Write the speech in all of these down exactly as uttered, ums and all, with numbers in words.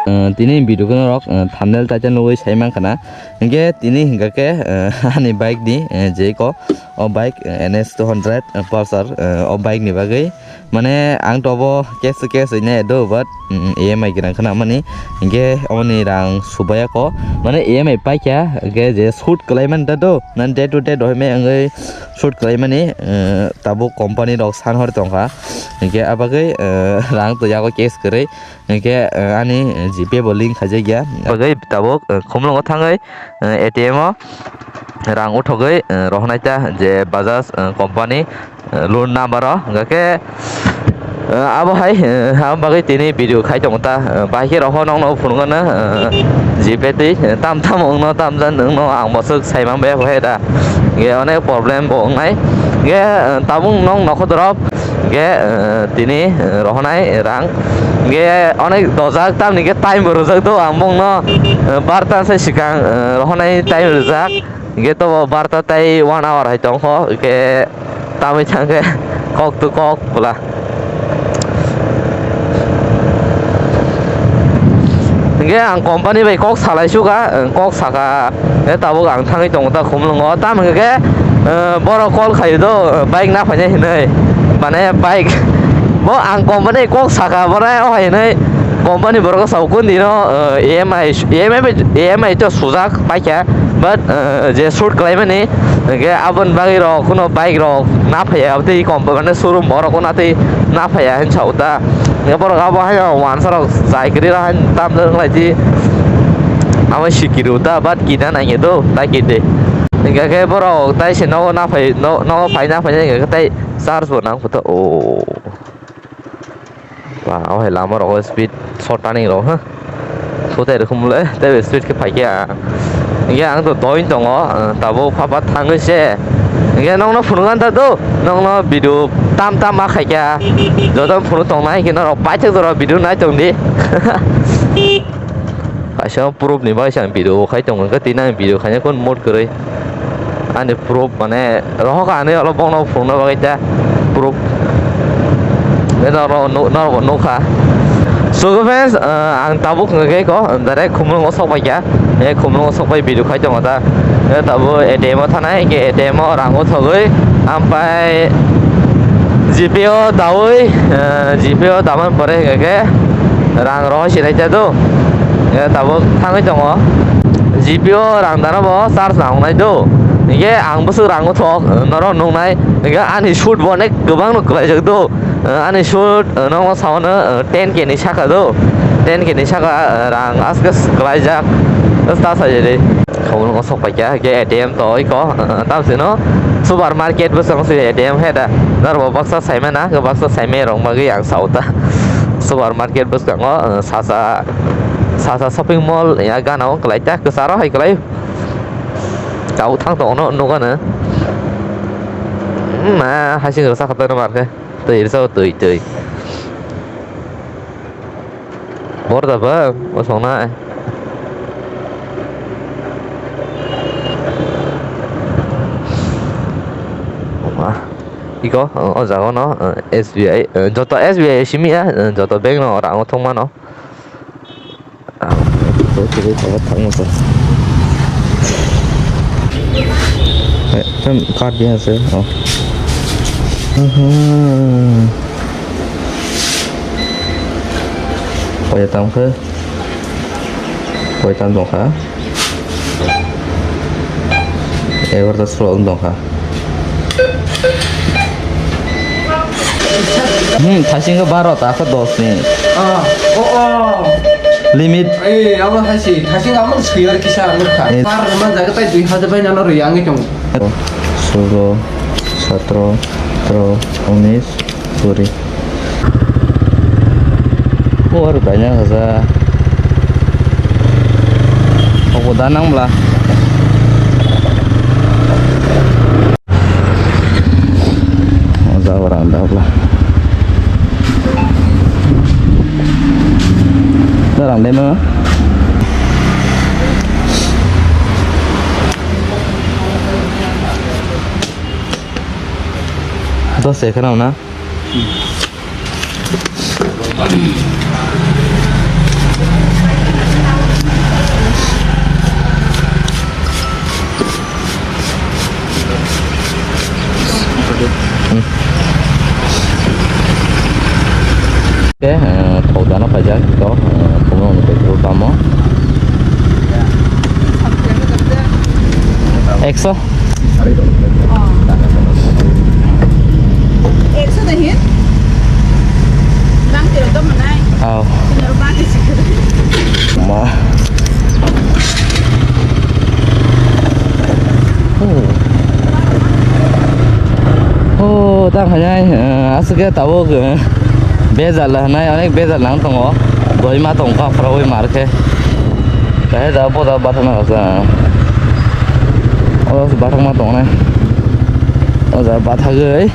Eh, tini video khe norok, eh, thumbnail title nugwi sai mankha na. Hinkhe tini hinkha khe, eh, ani bike ni, eh, je ko, o bike, eh, N S two hundred, eh, Pulsar, eh, o bike ni bagwi. Mane ang to bo cash to cash hwnwi do, but, mm, E M I gwnang khna mani. Hinkhe omoni rang subaya ko. Mane E M I paikha, hinkhe je shoot khlai mani da do. Nan day to day dohoi me wngwi shoot khlai mani, eh, tabuk company rok san hor tongkha. Hinkhe abagwi, eh, rang to yago cash kwrwi. Hinkhe, eh, ani GPay bo link khaijak ya. Bagwi tabuk, eh, khumlungo thangwi, eh, A T M o rang uthogwi, eh, rohornai ta je Bajaj, eh, company, eh, loan number o. Hinkhe, eh, abo hai, eh, abo bagwi tini video khai tongo ta. Eh, bahai khe rohor nokno phunukgano, eh, GPay twi, eh, tam tam wngno, tam jan wngno ang boswk sai man baya khe da. Hinkhe onek problem bo wngnai. Hinkhe, eh, tabuk nok nokho dorop. Hinkhe, eh, tini, eh, rohonai rang. Hinkhe onek dojak, tamni khe time bo rwjak do, ang bongno, eh, barta sai swkang, eh, rohonai time rwjak. Hinkhe tobo barta tai one hour hai tongkho. Hinkhe tamwi thangkhe kok to kok bwla. Hinkhe ang company bai kok salai suka, eh, kok saka. Hinkhe tabuk ang thangwi tongo ta khumlungo. Tamo hinkhe, eh, borok call khaio do, eh, bike na phainai hinwi. Mane bike bo ang company kok saka, bono o hai hinwi company borok sao kundi no, eh, E M I, E M I, E M I to sujak paikha, but, eh, je shoot khlaimani, hinkhe aboni bagwi rok kuno bike rok na phaiya, aboni company showroom borok kuno tei na phaiya hinwi sao ta. Hinkhe borok abo hai wansarok chai kwrwi rok hai tam wng lai di. Abo sikiri uta bat kida nai do ta kide. Hinkhe khe borok tai se nogo na phai, no-, nogo phai na phai hinkhe tai charge bo nang phuto o. Ba o hai lama rogo speed short turning rok ha. Sotai rok mole tai speed khe phai khe. Hinkhe ang to doi tongo, tabuk pha pha thangwi se. Hinkhe nokno phunukna ta do, nokno video tam tam ma khaikha. Joto phunuk tongnai hinkhe norok paithak jora video nai tongdi. Kaisa proof ni bagwi se ang video bo khai tongo, hinkhe tini ang video khaina khe mood kwrwi. Ani proof mane rohok ani olo bongno phunukna bagwi ta proof. Norok bo nukha. So friends, ang tabuk hwnkhe ko direct khumlungo sok paikha. E khumlungo sok pai video khai tongo ta. E tabuk A T M o thanai, hinkhe A T M o rang uthogwi, ampai GPay o dawi, eh, GPay o damani pore hinkhe rang rohor sinai ta do. Eh, tabuk thangwi tongo. GPay o rang dana bo charge nangnai do. Hinkhe ang bwswk rang uthok, eh, norok nuknai. Hinkhe ani shoot bo onek kwbangno kwlaijak do. Eh, ani shoot, eh, nokno sao no, eh, ten K ni saka do. Ten K ni saka, eh, rang aske kwlaijak. Bwswk ta sajadi. Khobor no sok paikha, hinkhe A T M to oi ko, eh, tam sino supermarket bwskango se A T M he da. Norok bo baksa saimana, baksa saimai rok bagwi ang sao ta. Supermarket bwskango, eh, sasa, sasa shopping mall ya gana o kwlai ta, kwcharo hai kwlai. Tabuk thang tongno nukano. Hmm, na, hasing rwsa khatai no markhe. Twi rwsa twi, twi. Borda ba, o songnai. Wah, iko, o, o jaga no, eh, S B I, eh, joto S B I simi ya, eh, joto bank no rang o thwng mano. Ah, iko, iko, iko, thang masa. Eh, kan card dia sih, oh. Aha. Paya tam khe? Paya tam tong kha? Egarota solo wng tong kha. Hmm, thasing khe baro ta khe dos ni. Ah, oh, oh. Limit. Eh, abo hai si, thasing amo sui ar kisa ang kha. Eh. Par ma jaga tai dui hajar bai nano riyang tong. Solo, satro, atro, unis. Sorry. O aro daina haja. Obo da nang bla. O ja ora da bla. Da rang de ma. Dos se khana na. Eh, thok dana paijak to, eh, thokno hwnwi petrol pump o. Ekso. Ekso de hin? Bang tiro to manai. Aw. Tiro bang tiro. Ma. Oh. Oh, tang khainai, eh, aswk khe tabuk, eh, bejal hinai, onek bejal nang tongo. Boima tongkha, phwrwngwi mar khe. Khe da boda bathang nang sa. O bathang ma tongnai. O ja bathagwi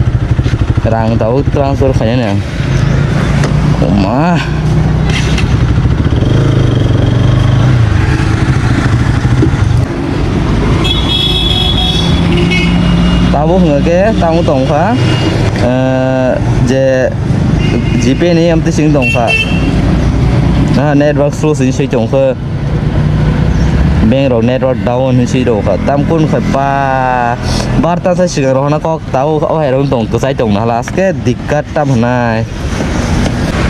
rang tabuk transfer khainani ang. Oma. Tabuk hwnga khe tamo tongkha, eh, je GPay ni amtwi sing tongkha. Ah, network slow sing swi tongkha. Bank rok network down hinwi swi rokha. Tam kun khai pa barta sai sigang rohna kok tao o hai rok tong kwchai tong na hala aske dikkat tam hwnai.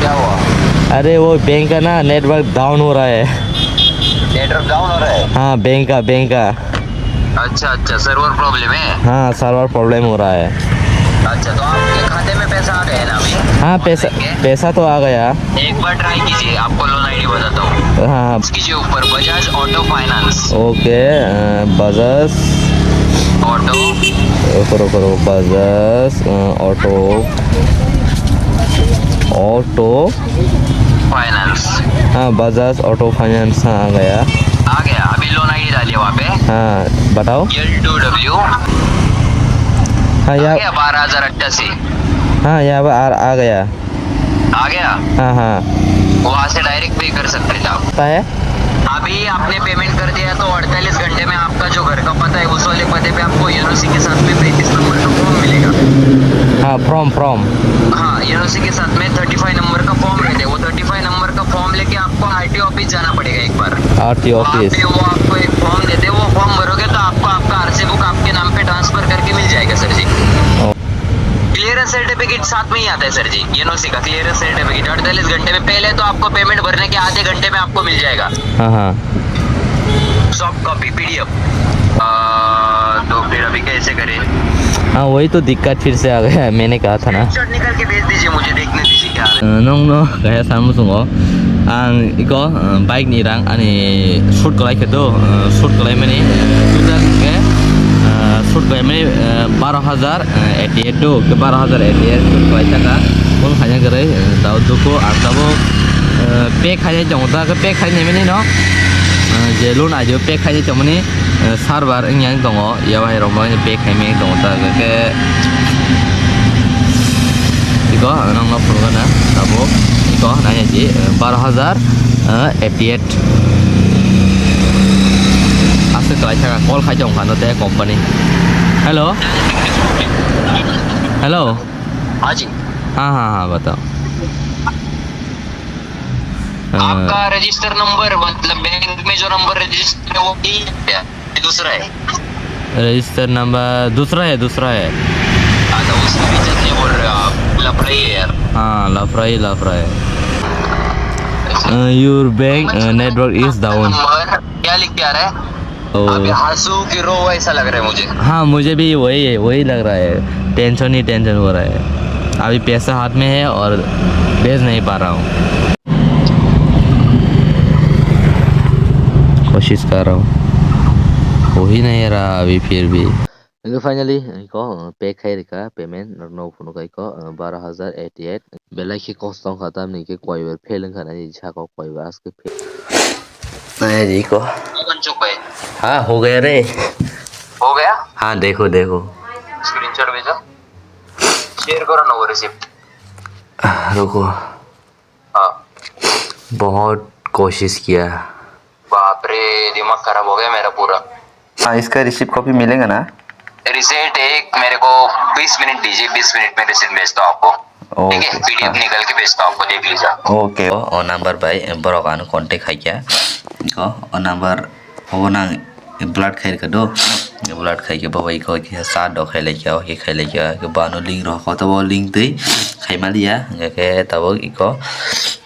क्या हुआ? अरे वो बैंक का ना network down हो रहा है। Network down हो रहा है? हाँ, बैंक का, बैंक का। अच्छा, अच्छा, सर्वर प्रॉब्लम है। हाँ, सर्वर प्रॉब्लम हो रहा है। अच्छा, तो आपके खाते में पैसा आ गया है ना अभी? हाँ, पैसा, पैसा तो आ गया। एक बार ट्राई कीजिए, आपको लोन आईडी बताता हूँ। हाँ, हाँ। इसके ऊपर बजाज ऑटो फाइनेंस। ओके, अ, बजाज ऑटो। रुको, रुको, रुको, बजाज, अ, ऑटो, ऑटो। फाइनेंस। हाँ, बजाज ऑटो फाइनेंस, हाँ, आ गया। आ गया, अभी लोन आईडी डालिए वहाँ पे। हाँ, बताओ। L two W. हाँ, आ यहाँ गया बारह हजार अट्ठासी। हाँ, यहाँ पे आ, आ गया। आ गया? हाँ, हाँ। वहाँ से डायरेक्ट पे कर सकते थे आप। पता है? अभी आपने पेमेंट कर दिया तो अड़तालीस घंटे में आपका जो घर का पता है उस वाले पते पे आपको एनओसी के साथ में पैंतीस नंबर का फॉर्म मिलेगा। हाँ, फॉर्म, फॉर्म। हाँ, एनओसी के साथ में थर्टी फ़ाइव नंबर का फॉर्म रहता है, वो थर्टी फ़ाइव नंबर का फॉर्म लेके आपको आरटीओ ऑफिस जाना पड़ेगा एक बार। आरटीओ वहाँ ऑफिस। पे वो आपको एक फॉर्म देते हैं, वो फॉर्म भरोगे तो आपको आपका आरसी बुक आपके नाम पे ट्रांसफर करके मिल जाएगा सर जी। ओ। क्लियरेंस सर्टिफिकेट साथ में ही आता है सर जी, एनओसी का क्लियरेंस सर्टिफिकेट अड़तालीस घंटे में, पहले तो आपको पेमेंट भरने के आधे घंटे में आपको मिल जाएगा। हाँ, हाँ। Soft copy PDF. तो फिर अभी कैसे करें? हाँ, वही तो दिक्कत फिर से आ गया है, मैंने कहा था ना। स्क्रीनशॉट निकाल के भेज दीजिए, मुझे देखने दीजिए क्या है। Nongno kaya samu sungo. Ang iko, eh, bike ni rang ani shoot kalai khe do, eh, shoot kalai mani, eh, total ke, eh, shoot kalai mani, eh, baro hajar, eh, eighty eight do, ke baro hajar eighty eight shoot kalai thaka. Bung hanya gere, eh, tao duku ang tabo, eh, pay khai jai tongo ta, ke pay khai nai mani no, eh, je loan ajo pay khai jai tongmani. Eh, server wngya wng tongo, ya bahai rok no pay khaimani tongo ta, hwnkhe iko nokno phunukgana tabuk iko nainai di, eh, baro hajar, eh, eighty eight. Aswk kwlai thaka call khai tong phano tei company. Hello. Hello. हाँ जी। हाँ, हाँ, हाँ, बताओ। अ, आपका register number, मतलब बैंक में जो number register है, वो यही है क्या? ये दूसरा है? रजिस्टर नंबर दूसरा है, दूसरा है। हाँ, तो उसमें भी चेक नहीं बोल रहे हो आप, लफड़ा ही है यार। हाँ, लफड़ा ही लफड़ा है। अ, your bank, a, network is down। Number क्या लिख के आ रहा है? ओ। अभी हंसू कि रो, ऐसा लग रहा है मुझे। हाँ, मुझे भी वही है, वही लग रहा है। टेंशन ही टेंशन हो रहा है। अभी पैसा हाथ में है और भेज नहीं पा रहा हूँ। कोशिश कर रहा हूँ, हो ही नहीं रहा अभी फिर भी। Hingke finally, iko, pay khai rika, payment, no phunuk iko, baro hajar eighty eight. Belai khe kosto wngkha, tamni hingke koibar fail wngkha, nai saka koibar aske fail. Nai di ko. बन चुका है। हाँ, हो गया रे। हो गया? हाँ, देखो, देखो। स्क्रीनशॉट भेजो। शेयर करो ना वो रिसिप्ट। रुको। हाँ। बहुत कोशिश किया। बाप रे, दिमाग खराब हो गया मेरा पूरा। हाँ, इसका रिसिप्ट कॉपी मिलेगा ना? रिसिप्ट एक मेरे को बीस मिनट दीजिए, बीस मिनट में रिसिप्ट भेजता हूँ आपको। ठीक है, ओके, पीडीएफ हाँ। निकल के भेजता हूँ आपको, देख लीजिए। Okay. O number bai borok ano contact khaikha. O number, o nang Blood khai rwkha do. Blood khai khe bo bai khe cha dok khai lai kha, o khe khai lai kha, khe bo ano link rw kha, to bo link twi khai ma liya, hingkha khe tabuk iko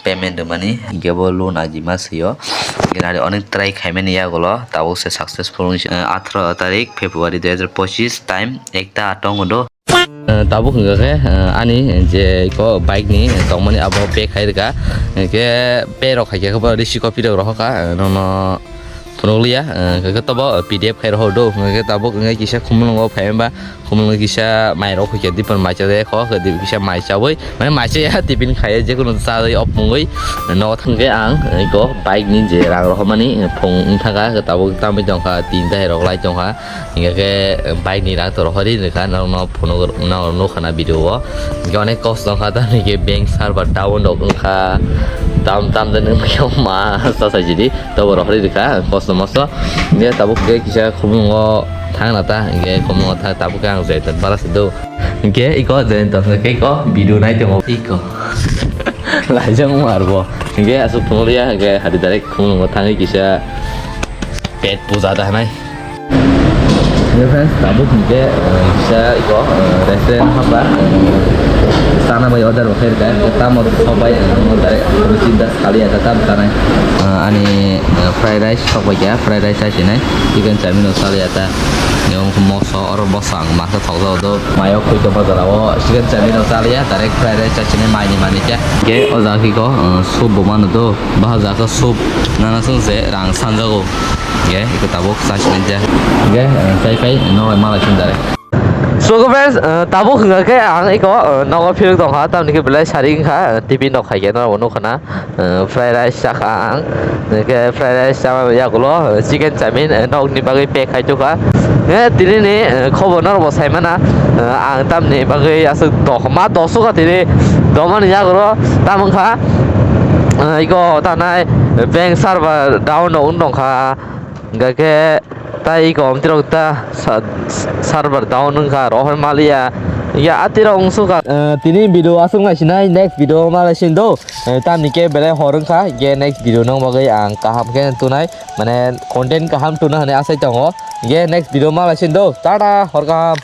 payment rwmani, hingkhe bo loan ajima swi o. Hingkhe nari onek try khai mani yagulo, tabuk se successful wngsi, eh, atharoh tarik February dui hazar pochis, time ekta aat tongo do. Eh, tabuk hingkha khe, eh, ani je iko bike ni tongmani abo pay khai rwkha, hingkhe pay rok khai khe bo receipt copy rok rohor kha, eh, nono phunukliya, eh, hingkhe tobo P D F khai rohor do, hingkhe tabuk hingkhe kisa khumulwngo phai mba, khumulwngo kisa mai rok hoikhe dipor mai chajak kho, hingkhe kisa mai chaui, mane mai chaya tiffin khaiya, jekhunu chaui, opungwi nogo thangkhe ang, eh, iko bike ni je rang rohormani, eh, phung wngthangkha, hingkhe tabuk tamwi tongkha, tin ta hai rok lai tongkha. Hingkha khe bike ni rang to rohorwi rwkha, norokno phunuk, norok nukha na video o. Hingkhe onek kosto wngkha, tamni khe bank server down rok wngkha. Tam, tam de nung khe ma sa sai jidi, tobo rohorwi rwkha kosto mosto. Hingkhe tabuk khe kisa khumulwngo thangna ta, hingkhe khumulwngo thang, tabuk khe ang jai ton bara se do. Hingkhe iko jai ton khe iko video nai tongo iko. Laijak wng arbo. Hingkhe aswk phunukliya, hingkhe hari direct khumulwngo thangwi kisa pet puja da hinai. Dear friends, tabuk hingke, eh, kisa iko, eh, restaurant hapa, eh, sana bai order bo khairka, tamo sok bai, eh, mo dare, mo chinta khali ata tam tanai. Eh, ani, eh, fried rice sok bai kya, fried rice chai sinai, chicken chowmein no sali ata. Yung moso oro bosa ang masa thok do do. Mayo khoi to bazar o, chicken chowmein no sali ya, direct fried rice chai sinai mai ni mani kya. Ke o jang ki ko, eh, soup bo mano do, bahar jaka soup, nana sung se rang sanjago. Ge, iko tabuk sa sinai ja. Ge, eh, kai kai, no, mala sindare. So, friends, eh, tabuk hingkha khe ang iko, eh, nogo phirok tongkha, tamni khe belai sari wngkha, eh, T V nok hai khe norok nukha na, eh, fried rice chakha ang. Hingkhe fried rice chama yagulo, eh, chicken chowmein, eh, nokni bagwi pack khai tukha. Eh, tini ni, eh, khobor norok bo sai mana, eh, ang tamni bagwi aswk tokma toksukha tini domani yaguro tam wngkha, eh, iko tanai bank server down no wng tongkha. Hingkha khe tai iko omtirok ta sa-, server down wngkha, rohor maliya. Ya, atirok wngsukha. Eh, tini video aswk nai sinai, next video malai sin do. Eh, tamni khe belai hor wngkha, hingkhe next video nang bagwi ang kaham khe tunai, mane content kaham tuna hwnwi asai tongo. Hingkhe next video malai sin do. Tata, hor kaham.